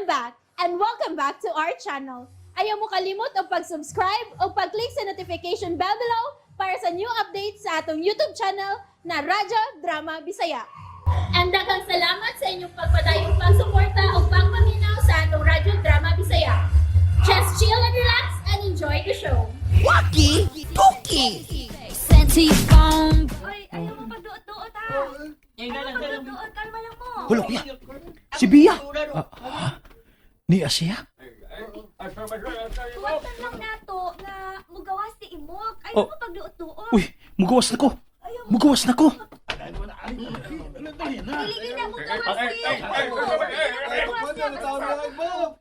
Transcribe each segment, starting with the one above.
I'm back and welcome back to our channel. Ayaw mo kalimot og pag-subscribe o pag-click sa notification bell below para sa new updates sa atong YouTube channel na Radyo Drama Bisaya. And daghang salamat sa inyong pagpadayong pagsuporta o pagpaminaw sa atong Radyo Drama Bisaya. Just chill and relax and enjoy the show. Waki Toki! Sent to your phone. Oy, ayaw mo pagduot-duot ha. Ayaw mo pagduot-duot, kalma lang mo. Hulo kuya! Si Bia! Ni Asia? Tuwatan lang nato nga mugawas si imok. Ayaw Oh. mo pagduot-duot. Uy, mugawas na ko. Mugawas na ko. Dili na mugawas si imok.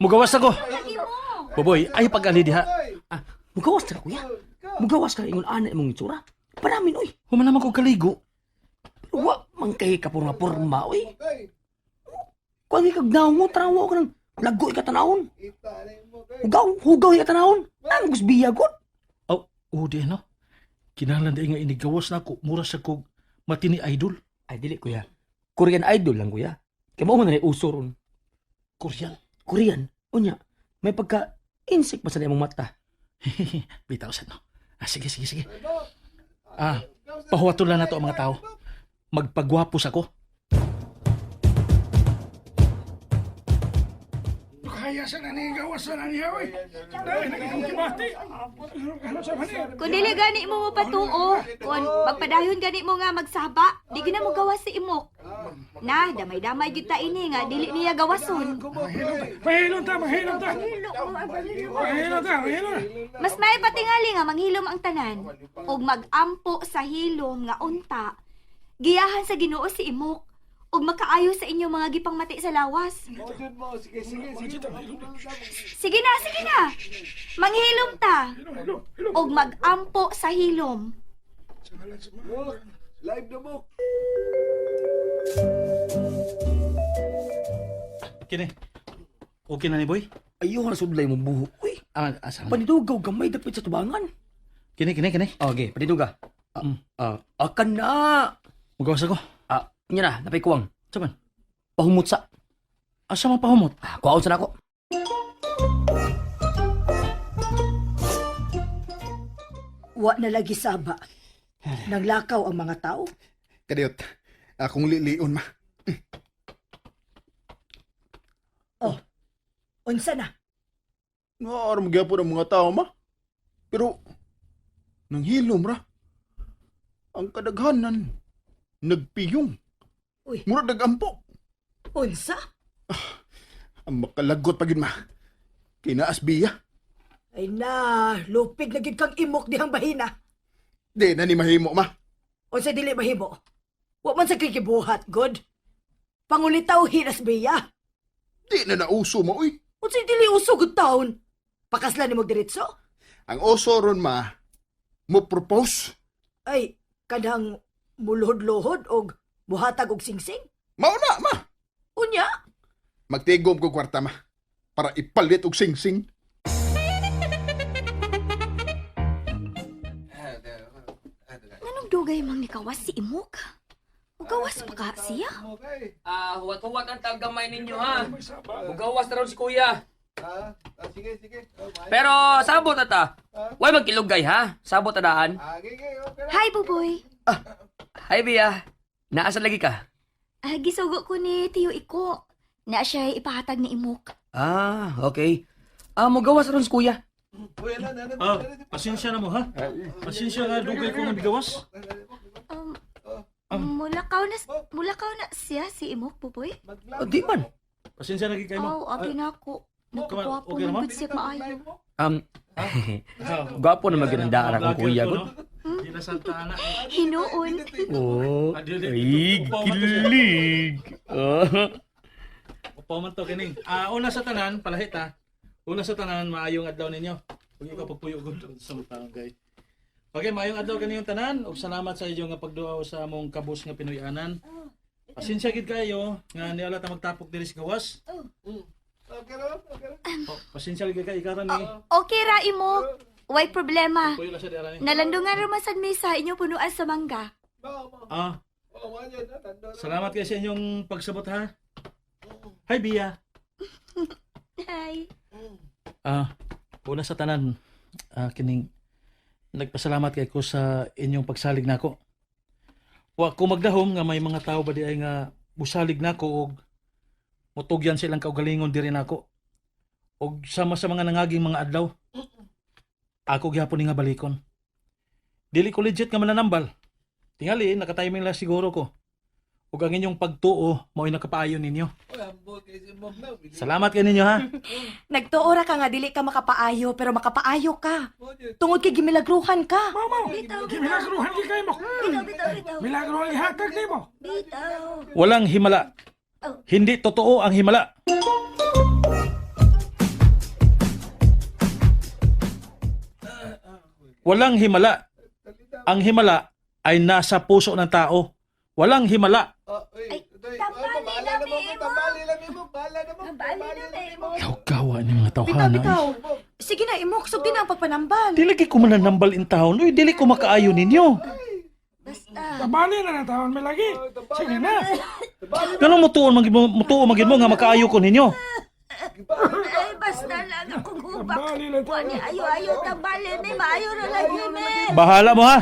Mugawas na ko. Lagi mo. Boboy, ay pag-ali diha. Ah, mugawas ka kuya! Mugawas ka ingon ana imong itsura. Paramin oy! Human naman ko kaligo. Pero wa man kay ka nga porma oy! Kuan kag mo trawo ka ng lago ka tanawon. Hugaw, hugaw ka tanawon. Ang gus Bia god. Oh, oh di no. Kinahanglan di nga inigawas na ko mura sa kog matini idol. Ay dili kuya. Korean idol lang kuya. Kay mao man na uso ron. Korean. Korean. Unya, may pagka insect pa sa imong mata. Bitaw sa no. Ah, sige, sige, sige. Ah, pahuwaton lang nato ang mga tao. Magpagwapo sa ko. Kaya sa nanigawas sa niya, oy. Dahil nagiging kibati. Ano sa mani? Kung dili gani mo mopatuo, kung magpadayon gani mo nga magsaba, di gina mo gawas si imok. Na, damay-damay gyud ta ini nga dili niya gawason. Mahilom ta, mahilom ta. Mahilom ta, mahilom. Mas may patingali nga manghilom ang tanan ug magampo sa hilom nga unta. Giyahan sa Ginoo si imok ug makaayo sa inyong mga gipangmati sa lawas. Sige na, sige na. Manghilom ta ug magampo sa hilom. Live na mo. Kini. Okay na ni boy? Ayaw na sudlay mo buhok oy. Ah, asa man? Panidugaw gamay dapit sa tubangan. Kini, kini, kini. Okay, paniduga. Ah, ah, akan na. Mugawas ako. Ah, nya na, napay kuwang. Sa man? Pahumot sa. Asa man pahumot? Ah, kuwaon sa nako. Wa na lagi saba. Naglakaw ang mga tao. Kadiyot, akong lilion ma. Oh, unsa na? Naaram gyapon ang mga tao ma. Pero, nanghilom ra. Ang kadaghanan, nagpiyong. Uy. Murag nagampo. Unsa? Ang makalagot pa gyud ma. Kinaas biya. Ay na, lupig na gid kang imok dihang bahina. Di na ni mahimo ma. Unsa dili mahimo? Wa man sa kikibuhat, good. Pangulitaw hinas biya. Di na nauso mo uy. Unsa dili uso gud taon? Pakaslan nimo diretso? Ang oso ron ma, mo propose. Ay, kadang muluhod-luhod og muhatag og singsing? Mao na ma. Unya, Magtigom ko kwarta ma. Para ipalit og singsing. Nganong dugay mang nikawas si imok? Mugawas pa ka siya? Ah, huwat-huwat ang taggamay ninyo ha. Mugawas na ron si kuya. Sige, sige. Pero sabot na ta. Huwag magkilugay ha. Sabot na daan. Hi, Buboy. Hi Bia. Naasa lagi ka? Ah, gisugo ko ni Tiyo Iko. Na siya ipahatag ni imok. Ah, okay. Ah, mugawas na ron si kuya. Ah, pasensya na mo ha. Pasensya nga dugay ko nga bigawas. Um, mulakaw na siya si imok, Buboy. Ah, di man. Pasensya na gid kay mo. Oh, abi na ako. Nagkagwapo okay man naman? gud siya maayo. Gwapo na magandaan akong kuya ko. gud. Di na sa tana. Hinuon. Oh. Ah, dili. Ay, Upaw man to siya. kilig. Oh. Upaw man to kining. Ah, una sa tanan, palahit ha. Una sa tanan, maayong adlaw ninyo. Huwag niyo ka pagpuyo gud sa barangay. Okay, maayong adlaw kaniyong tanan ug salamat sa inyong nga pagduaw sa among kabus nga Pinoy-anan. Pasensya gid kayo nga niala ta magtapok diri sa gawas. Oh, pasensya gid kayo ikaran ni. Okay ra imok. Way problema. Puyo lang siya dira ni. Nalandungan ra man sad mi sa inyo punuan sa mangga. Ah. Salamat kayo sa inyong pagsabot ha. Hi Bia. Hi. Una sa tanan, kining nagpasalamat kay ko sa inyong pagsalig nako. Wa ko magdahom nga may mga tao ba di ay nga musalig nako og mutugyan silang kaugalingon diri nako. Og sama sa mga nangaging mga adlaw. Ako gihapon ni nga balikon. Dili ko legit nga mananambal. Tingali nakatiming lang siguro ko. Ug ang inyong pagtuo mao'y nakapaayon ninyo. Salamat kay ninyo ha. Nagtuo ra ka nga dili ka makapaayo pero makapaayo ka. Tungod kay gimilagruhan ka. Mao. Bitaw, Gimilagruhan gyud kay mo. Bitaw, bitaw, bitaw. Milagro ang gihatag nimo. Bitaw. Walang himala. Hindi totoo ang himala. Walang himala. Ang himala ay nasa puso ng tao. Walang himala. Ay, tambali na mi imo. Tambali na mi imo. Lawgawa ni mga Bitaw, tawhana. bitaw. Sige na, imok. Sugdi na ang pagpanambal. Dili kay ko mananambal in town. Uy, dili ko makaayo ninyo. Basta. Tabali na na taon may lagi. Sige na. Ganun mutuon man gid mo, mutuo man gid mo nga makaayo ko ninyo. Ay, basta lang akong hubak. Tambali lang Wa ni ayo-ayo tambali mi. Maayo ra lagi mi. Bahala mo ha.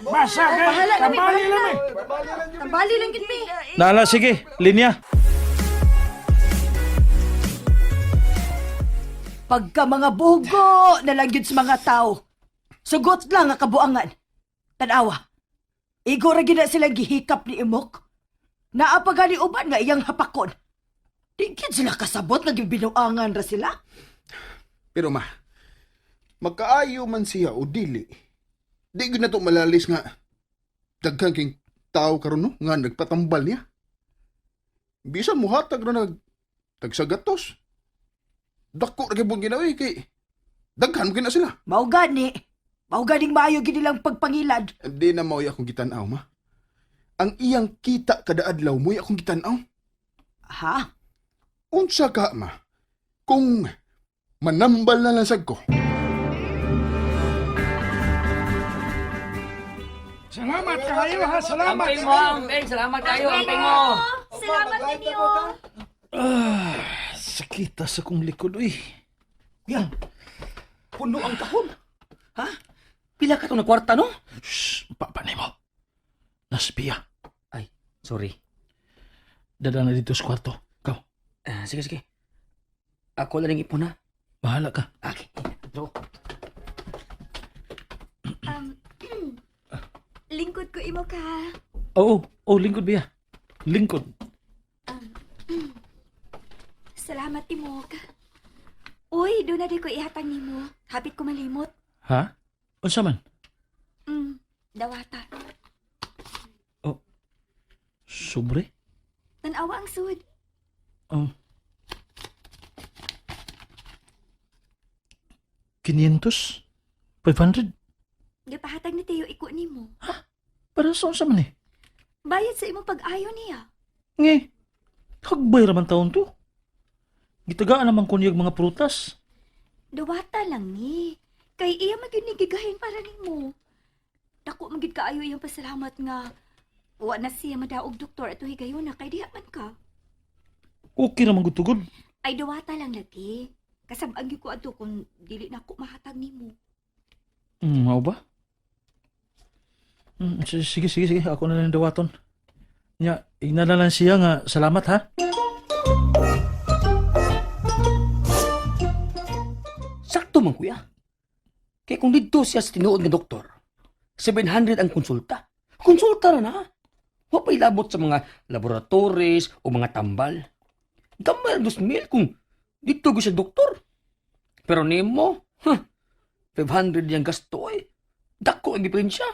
Basa kay. Bahala na mi, Tambali bahala na mi. Tambali lang gid mi. Nala sige, linya. Pagka mga bugo na lang yun sa mga tao. Sugot lang ang kabuangan. Tanawa. Igo ra gid na silang gihikap ni Imok. Naa pa gani uban nga iyang hapakon. Di gid sila kasabot nga gibinuangan ra sila. Pero ma, magkaayo man siya o dili. Di gyud na to malalis nga daghan king tao karon no nga nagpatambal niya. Bisan muhatag ra nag tagsagatos. Dako ra gyud ginawi kay daghan gyud na sila. Mao gani. Mao ganing maayo gid nilang pagpangilad. Di na mao'y akong gitan-aw ma. Ang iyang kita kada adlaw mo'y akong gitan-aw. Ha? Unsa ka ma? Kung manambal na lang sad ko. Salamat kayo ha, salamat. Amping mo, amping. Salamat kayo, amping mo. Salamat ninyo. Sakita sa kong likod uy. Kuya, puno ang kahon. Ha? Pila ka itong na kwarta, no? Shh, papanay mo. Nasbiya. Ay, sorry. Dada na dito sa kwarto. Ikaw, Ah, sige, sige. Ako lang ipon, ha? bahala ka. Okay. Go. Lingkod ko imo ka. Oo, oh, lingkod biya. Lingkod. Salamat imok. Uy, doon na di ko ihatag nimo. Hapit ko malimot. Ha? Unsa man? Dawata. Sobre? Tanawa ang sud. Oh. 500? 500? Gipahatag ni Teo iko nimo. Para sa unsa man eh? Bayad sa imong pag-ayo niya. Nge, hagbay raman taon to. Gitagaan naman ko niyag mga prutas. Dawata lang ni. Kay iya man gyud ni gigahin para nimo. Dako man gyud kaayo iyang pasalamat nga wa na siya madaog doktor ato higayon na kay diha man ka. Okay raman gud tugod. Ay dawata lang lagi. Kasab-an gyud ko adto kung dili na ko mahatag nimo. Mao ba? Sige, sige, sige. Ako na lang dawaton. Nya, igna na lang siya nga salamat ha. Sakto man, kuya. Kaya kung dito siya sa tinuod nga doktor, 700 ang konsulta. Konsulta na na. Wa pa'y labot sa mga laboratories o mga tambal. Gamay ang 2,000 kung dito ko siya doktor. Pero nimo, huh, 500 yung gasto eh. Dako ang diferensya.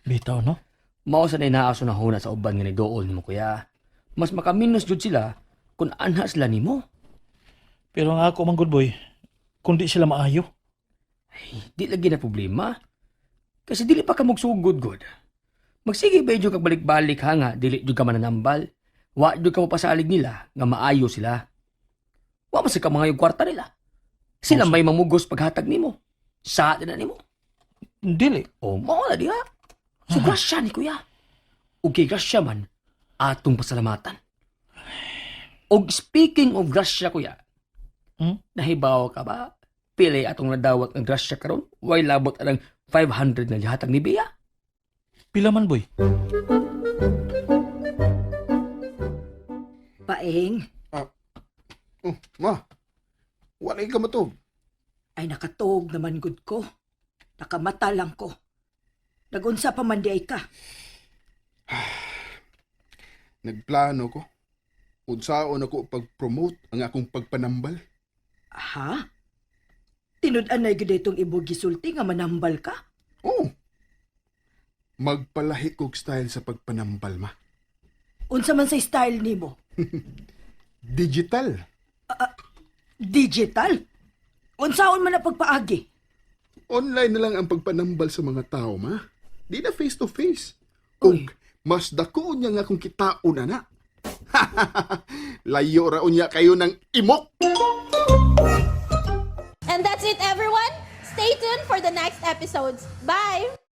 Bitaw, no? Mao sa inaaso na huna sa uban nga ni dool nimo kuya. Mas makaminos jud sila kung anha sila nimo. Pero ang ako man good boy, kundi sila maayo. Di lagi na problema. Kasi dili pa ka magsugod god. Magsige ba jud kag balik-balik ha nga dili jud ka mananambal. Wa jud ka mapasalig nila nga maayo sila. Wa man sa ka mga yung kwarta nila. Sila may mamugos paghatag nimo. Sa na nimo. Dili. O mao na diha. So grasya ni kuya. Ug kay grasya man atong pasalamatan. Og speaking of grasya, kuya, Hmm? nahibaw ka ba? Pili atong nadawat ng grasya karon, way labot anang 500 na gihatag ni Bea. Pila man, boy? Paeng, Oh, ma. Wala ka matog. ay nakatuog naman gud ko. Nakamata lang ko. Nagunsa pa man di ay ka. Nagplano ko. Unsaon ako pag-promote ang akong pagpanambal. Ha? Tinud-an na gyud itong imo gisulti nga manambal ka? Oh. Magpalahi kog style sa pagpanambal, ma. Unsa man sa style nimo? Digital. Digital? Unsaon man na pagpaagi? Online na lang ang pagpanambal sa mga tao, ma. Di na face to face. Ug mas dako niya nga kung kitaon na na. Layo ra unya kayo ng imok. And that's it, everyone. Stay tuned for the next episodes. Bye!